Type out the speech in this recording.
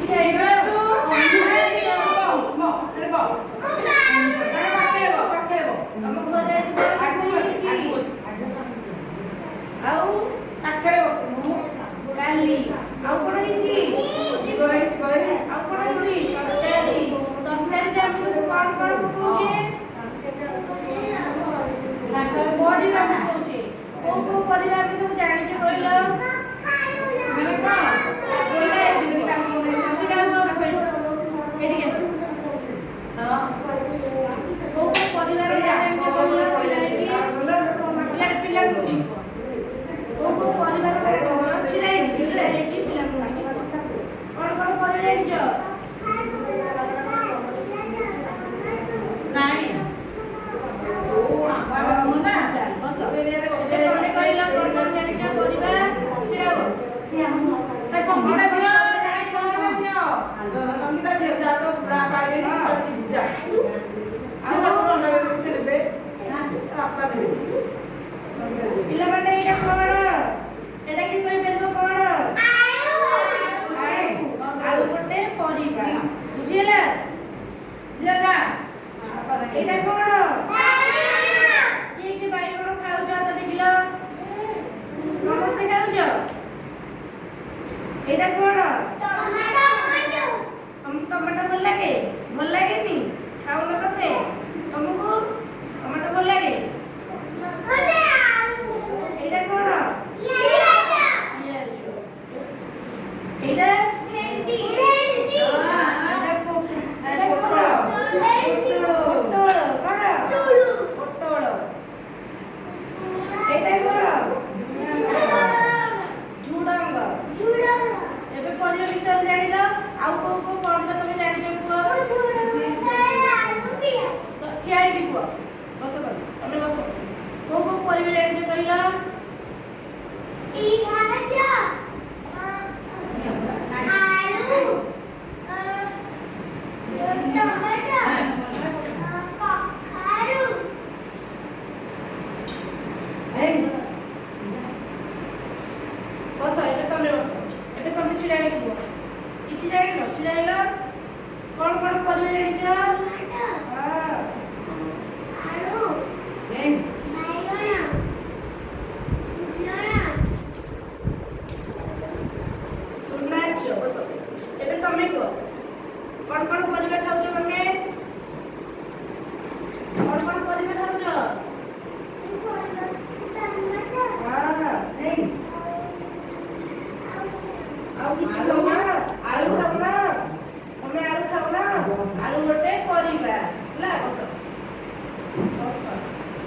କିଛି ଖାଇବା? ତମ ଘରେ ଆଜି କଣ ରୋଷେଇ ହେଇଛି? ଆଉ ଡାଲି, ଆଉ କଣ ହେଇଛି? ଆଉ କଣ ହେଇଛି? ତରକାରୀ। ତରକାରୀରେ ଆମେ ସବୁ କଣ କଣ ପକଉଛେ? ପରିବା ପକଉଛେ। କୋଉ କୋଉ ପରିବା ଆମେ ସବୁ ଜାଣିଛୁ କହିଲ? ଛିଡା ହୁଅ, ଏଠିକି ଆସ। କୋଉ କୋଉ ପରିବାର ନାଁ ଜାଣିଛ କହିଲ? ଛିଡା ହେଇକି ପିଲା ପିଲାଙ୍କୁ ବି କୁହ। କୋଉ କୋଉ ପରିବାର ନାଁ ଜାଣିଛ? ଛିଡା ହେଇକି ପିଲାଙ୍କୁ ବି କୁହ। କଣ କଣ ପରିବା ଜାଣିଛ? ନାଇଁ, ବସ। ଏବେ ତମେ କହିଲ, କଣ କଣ ଜାଣିଛ ପରିବା? ଛିଡା ହୁଅ। ସଙ୍ଗୀତା ଝିଅ, ସଙ୍ଗୀତା ଝିଅ, ସଙ୍ଗୀତା ଝିଅ, ଯା ତ ପାଇଲେଣି, ଯିବୁ ଯା। ଆଉ ସେ ନେବେ, ବାପା ଦେବେ। ସଙ୍ଗୀତା ଝିଅ। ପିଲାମାନେ, ଏଇଟା କଣ? ଏଇଟା କି କହିପାରିବ କଣ? ଆଳୁ। ଆଳୁ ଗୋଟେ ପରିବା, ବୁଝିହେଲା? ଝିଅ ଯା, ବାପା ଦେବେ। ଏଇଟା କଣ? କିଏ କିଏ ବାଇଗଣ ଖାଉଛ, ହାତ ଟେକିଲ। ସମସ୍ତେ ଖାଉଛ? ଏଇଟା କଣ? ତମକୁ ଟମାଟୋ ଭଲ ଲାଗେ? ଭଲ ଲାଗେନି? ଖାଉନ ତମେ? ତମକୁ ଟମାଟୋ ଭଲ ଲାଗେ? ଏଇଟା କଣ? ପିଆଜ। ଏଇଟା ଏଇଟା କଣ? ପୋଟଳ। କଣ? ପୋଟଳ। ଏଇଟା କଣ? ଝୁଡଙ୍ଗ। ଏବେ ପରିବା ବିଷୟରେ ଜାଣିଲ। ଆଉ କୋଉ କୋଉ ପରିବା ତମେ ଜାଣିଛ କୁହ। ତ ଠିଆ ହେଇକି କୁହ। ବସ ତମେ, ତମେ ବସ। କୋଉ କୋଉ ପରିବା ଜାଣିଛ କହିଲ? ପିଆଜ, ଆଳୁ, ଟମାଟୋ, କଖାରୁ। ବସ। ଏବେ ତମେ ବସ। ଏବେ ତମେ ଛିଡା ହେଇକି କୁହ। କିଛି ଜାଣିନ? ଛିଡା ହେଲ। କଣ କଣ ପରିବା ଜାଣିଛ? ଟମାଟୋ, ଆଳୁ, ବାଇଗଣ, ଝୁଲଣ। ସୁନା ଝିଅ, ବସ। ଏବେ ତମେ କୁହ, କଣ କଣ ପରିବା ଖାଉଛ ତମେ? କଣ କଣ ପରିବା ଖାଉଛ? ଟମାଟୋ। ଆଉ କିଛି ଖାଉନା? ଆଳୁ ଖାଉନା ତମେ? ଆଳୁ ଖାଉନା? ଆଳୁ ଗୋଟେ ପରିବା ହେଲା।